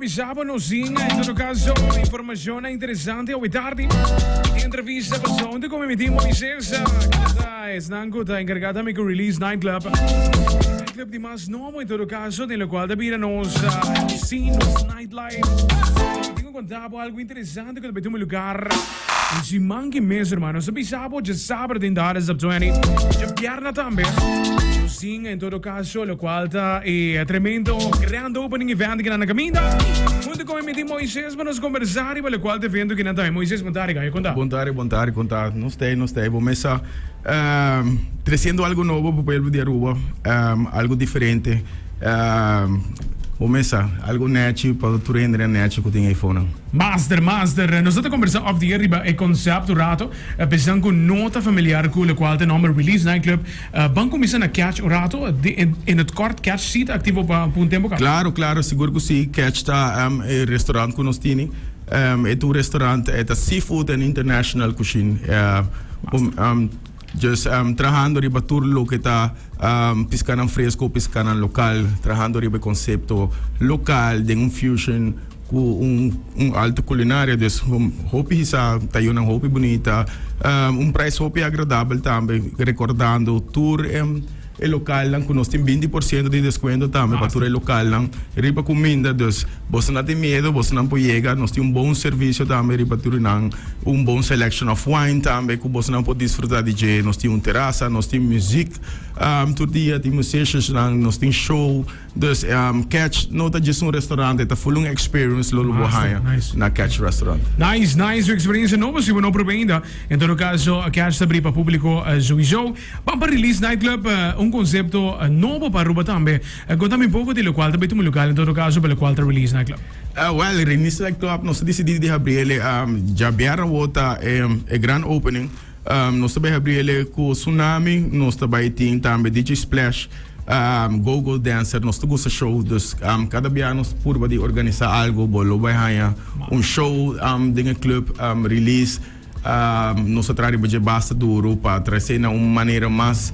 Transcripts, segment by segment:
bisa bo nos tin en todo caso informacionnan interesante awe tardi. Tin entrevista paso hunto cu mi tin Moises kende ta esnan cu ta encarga tambe cu Release Nightclub. Nightclub di mas nobo en todo caso den locual ta bira nos scene, nos nightlife. Tin cu conta bo algo interesante cu ta bay tuma lugar e siman ki mes hermano. Nos ta bisa bo djasabra den Dares Up 20, djabièrnè tambe. Nos tin en todo caso locual ta e tremendo grand opening event ki nan na caminda. Hunto con mi tin Moises pa nos conversa riba locual ta evento ki nan ta. Moises, bon tarde, con ta? Bon tarde, bon tarde, con ta? Nos ta ey, nos ta ey. Bo mesa treciendo algo nobo pa pueblo di Aruba, algo diferente. Bo mesa algo nechi pa tur hende den nechi cu tin eyfonan. Master, master, nos ta conversa off the air riba e concept un rato. Pesnan cu no ta familiar cu locual ta e nomber Release Nightclub, ban cuminsa na Catch un rato. In het kort, Catch si ta activo pa un tempo caba? Claro, claro, sigur cu si. Catch ta e restaurant cu nos tini. E ta un restaurant, e ta seafood and international cuisine. Just trahando riba tur loke ta piscanan fresco, piscanan local, trahando riba e concepto local den un fusion cu un alto culinaria. Dus hopi hisa tayonan hopi bunita, un prijs hopi agradabel tambe, recordando tur e localnan cu nos tin binti por ciento di descuento tambe pa tur e localnan riba cuminda. Dus boso no tin miedo, bosonan por yega, nos tin un bon servicio tambe riba tur nan, un bon selection of wine tambe cu bosonan por disfruta di dje. Nos tin un terasa, nos tin muziek tur dia, tin musiciansnan, nos tin show. Dus Catch no ta djis un restaurant, e ta full un experience lo lo bo haña na Catch Restaurant. Nice, nice, un experiencia nobo si bo no proba ainda. En todo caso, Catch ta abri pa publico sowieso. Ban pa Release Nightclub, un concepto nobo pa Aruba tambe. Conta mi un poco di locual ta bay tuma lugar en todo caso pa locual ta Release Nightclub. Well, Release Nightclub nos a dicidi di habri el djabier awo ta e grand opening. Nos ta bay habri el cu Tsunami, nos ta bay tin tambe DJ Splash, Go Go Dancer, nos ta gusta show, dus cada bia nos purba di organisa algo, bo lo bay haya un show den e club, Release. Nos a traha riba dje basta duru pa tras'é na un manera mas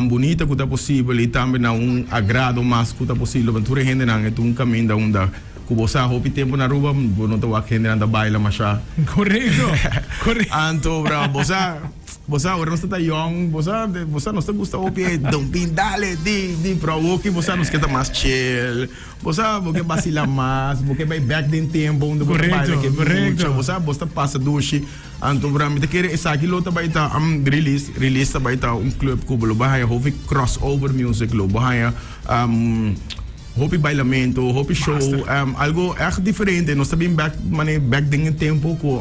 bunita ku ta posibel i tambe na un agrado mas ku ta posibel pa tur e hendenan. E ta un kaminda unda ku bo sa hopi tempu na Aruba bo no ta wak hendenan ta baila masha. Korekto, korekto. Anto bra bo sa, bo sa ora nos ta ta yòn bo sa bo sa nos ta gusta hopi e dumpin dale di di pero awoki bo sa nos ke ta mas chill. Bo sa, bo ke basila mas, bo ke bai bek den tempo unda bo ta baila ke mucha, bo sa, bo ta pasa dushi. Anto bra, mi ta kere esaki lo ta bai ta Release, Release ta bai ta un club ku bo lo bai haña hopi crossover music, lo bo haña hopi bailamento, hopi show, algo ègt diferente. Nos ta bin bek manera bek den e tempo ku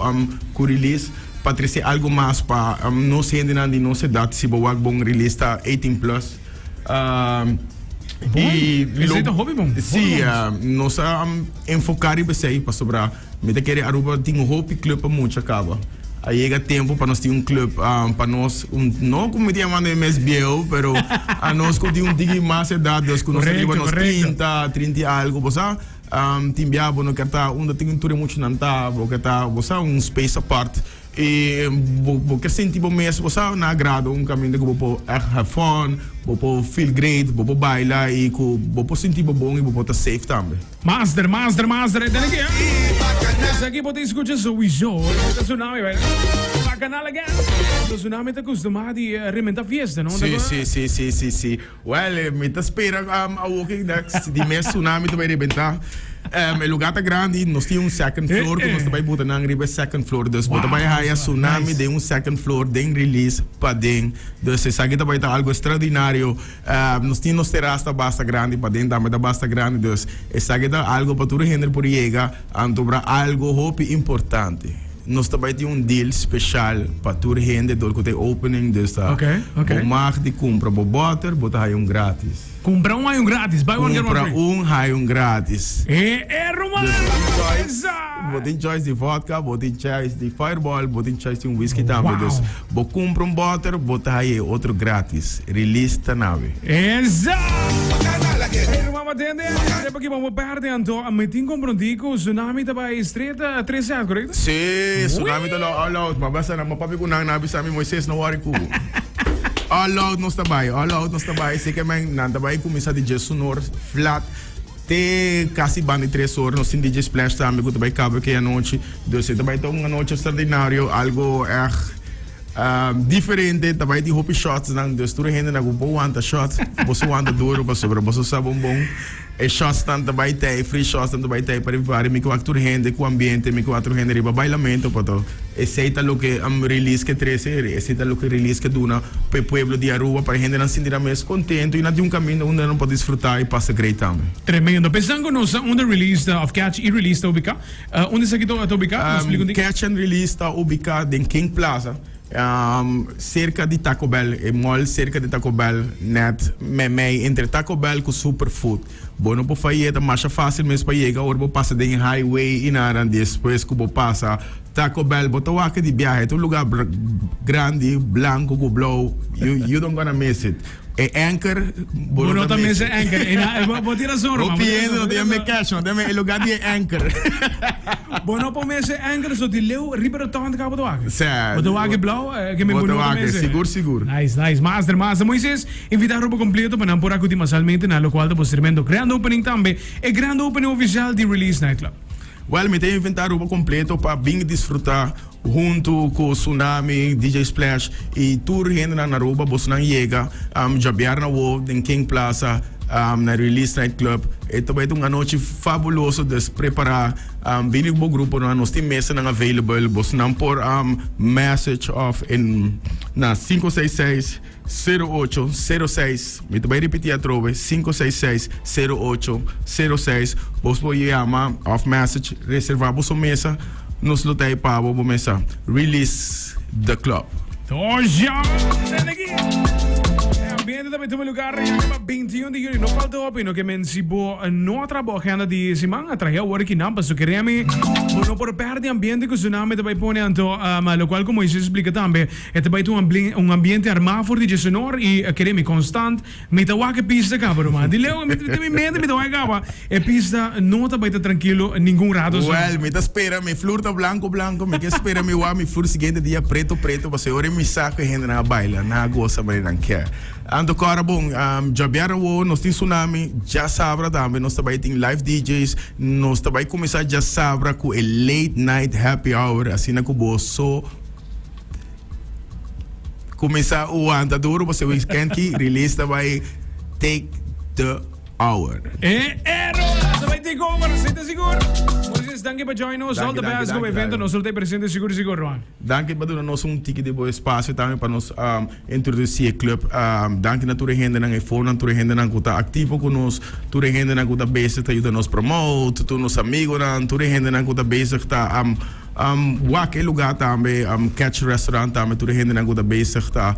ku Release pa trese algo mas pa nos hendenan di nos edat. Si bo wak bon Release ta 18 plus. Bon, esei ta hopi bon. Sí, nos a enfoká riba esei pasobra mi ta kere Aruba tin hopi club pa mucha kaba. A yega tempu pa nos tin un club pa nos, no ku mi ta yamando mi mes bieu, pero anos ku tin un tiki mas edat, dus ku nos ta riba nos trinta, trinta i algu, bo sa, tin bia bo no ker ta unda tin tur e muchanan ta, bo ke ta, bo sa, un space apart. I bo bo ke sinti bo mes bo sa na agrado un kaminda ku bo por ègt have fun, bo por feel great, bo por baila i ku bo por sinti bo bon i bo por ta safe tambe. Master, master, master, e tene ki Esaki bo ta escucha souiso, e ta Tsunami bai. Bacanal again. So Tsunami ta custumá di rementa fiesta, no? Sí, sí, sí, sí, sí, sí. Well, mi ta spera awor ki next di mes tsunami ta bai rebenta. E lugar ta grandi, nos tin un second floor ku nos ta bai buta nan riba e second floor. Dus bo ta bai haya tsunami den un second floor, den release paden. Dus esaki ta bai ta algo extraordinario. Nos tin nos terras ta basta grandi, paden tambe ta basta grandi. Dus esaki ta algo pa tur hende por yega, anto bra algo hopi importante. Nos ta bai tin un deal special pa tur hende dor cu ta e opening dus ta bo mag di cumpra bo boter bo ta haya un gratis. Cumpra un haya un gratis, buy one get one free. Cumpra un haya un gratis. E e ruman! Dus bo tin choice, bo tin choice di vodka, bo tin choice di fireball, bo tin choice di un whisky tambe. Dus bo cumpra un boter bo ta haya e otro gratis. Release ta nawe. Esa! Hey ruman batende, sepa ki bo por perde anto mi tin komprondí ku Tsunami ta bai straight tres set, korekto? Sí, Tsunami ta lo all out. Ma basa nan, ma papia ku nan, nan a bisa mi Moises no worry ku bo. All out nos ta bai, all out nos ta bai. Así ke men, nan ta bai kuminsá di dje sunor flat. Te casi banda di tres or nos tin DJ Splash tambe cu ta bay caba cu e anochi. Dus e ta bay ta un anochi extraordinario, algo echt diferente. Ta bay tin hopi shotsnan, dus tur e hendenan cu por wanta shot, boso wanta duro pasobra boso sa bon bon e shotsnan ta bay tey, free shotsnan ta bay tey pa riba pari. Mi ke wak tur hende cu ambiente, mi ke wak tur hende riba bailamento pato esey ta loke Release ke trece, esey ta loke Release ke duna pa e pueblo di Aruba pa e hendenan sinti nan mes contento y nan tin un caminda unda nan por disfruta y pasa great tambe. Tremendo. Pensan cu nos ta unda Release ta of Catch y Release ta ubica? Unda esaki ta ubica? Nos splica un tiki. Catch and Release ta ubica den King Plaza, cerca di Taco Bell, e mall cerca di Taco Bell, net memey entre Taco Bell cu Superfood. Bo no por fay'e, ta masha facil mes pa yega ora bo pasa den e highway y nada, despues cu bo pasa Taco Bell bo ta wak di biahe, ta un lugar grandi, blanco cu blauw, you don't gonna miss it. E anchor, bo no ta miss e anchor. Bo tin razon, Roman. Hopi hende no ta yama e cash, no ta yama e lugar di e anchor. Bo no por miss e anchor, so di leu riba de tònt ka bo ta wak. Sè. Bo ta wak e blauw, ke men bo no ta miss e. Sigur, sigur. Nice, nice. Master, master. Moises, invita Aruba completo pa nan por acudi masalmente na locual ta bo tremendo grand opening tambe, e grand opening oficial di Release Nightclub. Well, mi ta invita Aruba completo pa bin disfruta hunto cu Tsunami, DJ Splash y tur hendenan na Aruba. Bosonan yega djabièrnè awo den King Plaza na Release Night Club. E ta bai ta un anochi fabuloso, dus prepara, bini cu bo gruponan. Nos tin mesanan available. Bosonan por message of na 566 08 06. Mi ta bai ripití atrobe, 566 08 06. Bos por yama of message, reserva boso mesa, nos lo ta ei pa bo, bo mesa. Release the club. Tosha! Tende aki! E ambiente ta bai tuma lugar riba 21 di juli. No falta hopi, no ke men si bo no a traha bo agenda di siman, a traha awor aki nan, pasobra keremi bo no por perde ambiente ku Tsunami ta bai pone anto, lokual ku Moises splika tambe. E ta bai ta un ambiente armá for di dje-senor i kere mi konstant mi ta wak e pista kaba ruman. Di leu mi den mi mente mi ta wak e kaba e pista no ta bai ta trankilo ningun rato so. Well, mi ta spera mi flur ta blanco blanco, mi ke spera mi wak mi flur siguiente dia preto preto pasobra ora mi sa ku e hendenan a baila, nan a gosa manera nan ke. Anto kòrda bon, djabièrnè awo nos tin Tsunami, djasabra tambe nos ta bai tin live DJ's, nos ta bai kuminsá djasabra ku e late night happy hour asina ku bo so Cuminsa wanta duro pasobra weekend ki release ta bay take the hour. E ero ta bay take over, si ta sigur. Moises, danki pa join nos. All the best cu evento. Nos lo ta presente sigur sigur, Juan. Danki pa duna nos un tiki di bo espacio tambe pa nos introduci e club. Danki na tur e hendenan e fonan, tur e hendenan cu ta activo cu nos, tur e hendenan cu ta bezig ta yuda nos promote, tur nos amigonan, tur e hendenan cu ta bezig ta Wak e lugar tambe, Catch Restaurant tambe, tur e hendenan ku ta bezig ta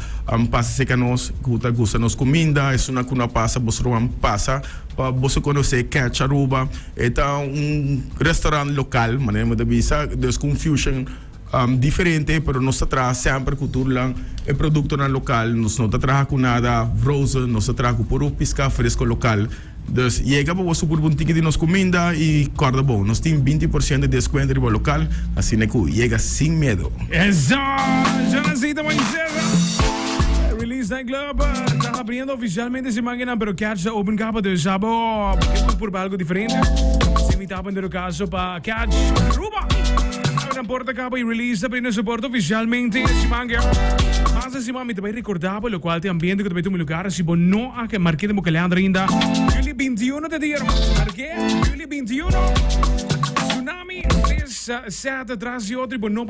pasa serka nos, ku ta gusta nos kuminda, esunnan ku no a pasa boso ruman pasa pa boso konosé Catch Aruba. E ta un restaurant lokal, manera mi ta bisa, dus ku un fusion diferente, pero nos ta traha semper ku tur lan e produktonan lokal, nos no ta traha ku nada frozen, nos ta traha ku puru piská fresko lokal. Dus yega pa bo sukur un tiki di nos kuminda i kòrda bon, nos tin 20% di deskuento riba lokal, asina ku yega sin miedo. Eso! Jonasita Moises! Release Night Club ta abriendo oficialmente siman kinan, pero Catch ta open caba, dus abo ke por purba algo diferente. Si mi tapa en caso pa Catch Aruba. Abran porta caba y Release ta abriendo su porta oficialmente siman ke. Mas di siman mi ta bay recorda bo locual ta e ambiente cu ta bay tuma lugar si bo no a ke marke den bo kalender ainda. Juli 21 ta dia, marke juli 21. Tsunami, tres set tras di otro y bo no por.